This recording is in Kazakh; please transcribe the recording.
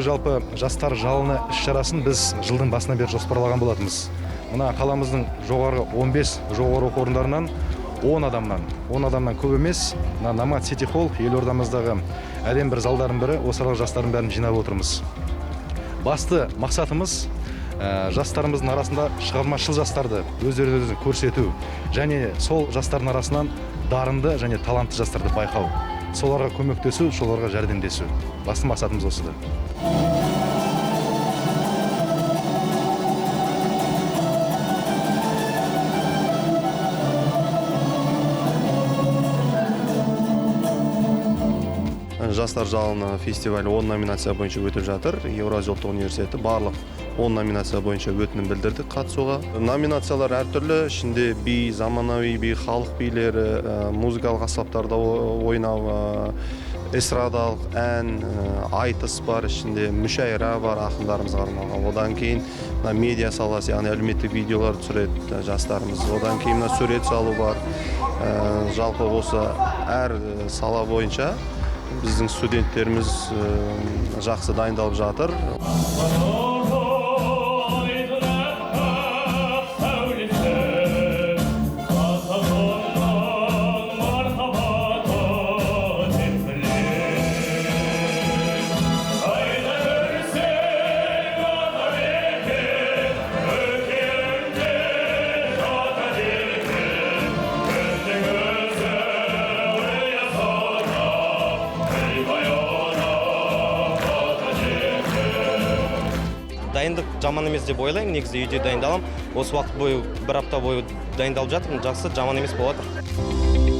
Бүгінгі жалпы жастар жалыны іс-шарасын біз жылдың басынан бері жоспарлаған болатынбыз. Мына қаламыздың жоғарғы 15 жоғары оқу орындарынан 10 адамнан, 10 адамнан көп емес, мына Номад Сити Холл елордамыздағы әдемі бір залдардың бірі, осы аралық жастардың бәрін жинап отырмыз. Басты мақсатымыз жастарымыздың арасында шығармашыл жастарды өздерін өзі көрсету және сол жастардың арасынан дарынды және талантты жастарды байқау, соларға көмектесу, соларға жәрдемдесу. Басты мақсатымыз осы да. Жастар жалыны фестивалі 10 номинация бойынша өтіп жатыр. Еуразия ұлттық университеті барлық 10 номинация бойынша өтінім білдірдік қатысуға. Номинациялар әртүрлі, ішінде би, заманауи би, халық билері, музыкалық аспаптарда ойнау, эстрадалық ән, айтыс бар, ішінде мүшәйра бар ақындарымызға арналған. Одан кейін мына медиа саласы, яғни әлеуметтік видеолар түсіреді жастарымыз. Одан кейін мына сурет салу бар. Жалпы осы әр сала бойынша біздің студенттеріміз жақсы дайындалып жатыр. Дайындық жаман емес деп ойлаймын, негізі үйде дайындаламын. Осы уақыт бойы, бір апта бойы дайындалып жатырмын, жақсы, жаман емес болып жатыр.